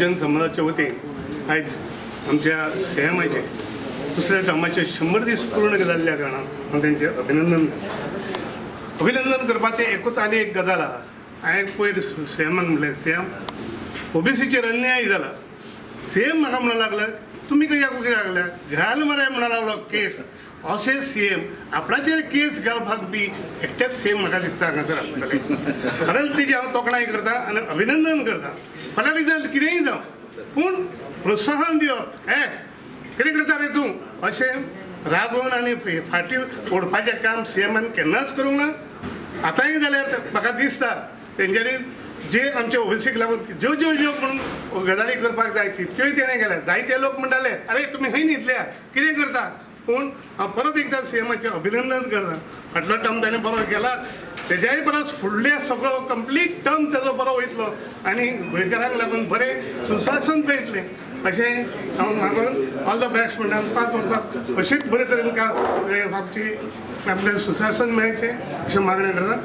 बहुजन समाजाच्या वतीन आयज आमच्या सीएमाचे दुसऱ्या टर्माचे 100 दीस पूर्ण जाल्ल्या कारणान हांव तेंचें अभिनंदन करता. अभिनंदन करपाचें एकूच आनी एक गजाल आहा. हांवें पयर सीएमाक म्हणलें, सीएम, ओबीसीचेर अन्याय जाला. सीएम म्हाका म्हणूंक लागलो, तुमी कित्याक कित्याक लागल्या, घाल मरे म्हणूंक लागलो केस. अशें सीएम आपणाचेर केस घालपाक बी एकटेच सीएम म्हाका दिसता हांगासर आसतले. खरेंच तेजी हांव तोखणाय करता आनी अभिनंदन करता. फाल्यां रिजल्ट कितेंय जावं, पूण प्रोत्साहन दिवप, हे कितें करता रे तूं, अशें रागोवन आनी फाटीं ओडपाचें काम सीएमान केन्नाच करूंक ना. आतांय जाल्यार म्हाका दिसता तेंच्यांनी जे आमच्या ओबीसीक लागून ज्यो ज्यो ज्यो म्हणून गजाली करपाक जाय, तितक्योय तेणें केल्या. जायते लोक म्हणटाले, अरे, तुमी खंय न्हिदल्या, कितें करता? पूण हांव परत एकदां सीएमाचें अभिनंदन करता. फाटलो टर्म ताणें बरो केलाच, तेज्याय परस फुडले सगळो कंप्लीट टर्म तेजो बरो वयतलो आनी गोंयकारांक लागून बरें सुशासन मेळटलें अशें हांव मागून ऑल the best म्हणटा. 5 वर्सां अशीच बरे तरेन का आमची आपलें सुशासन मेळचें अशें मागणें करता.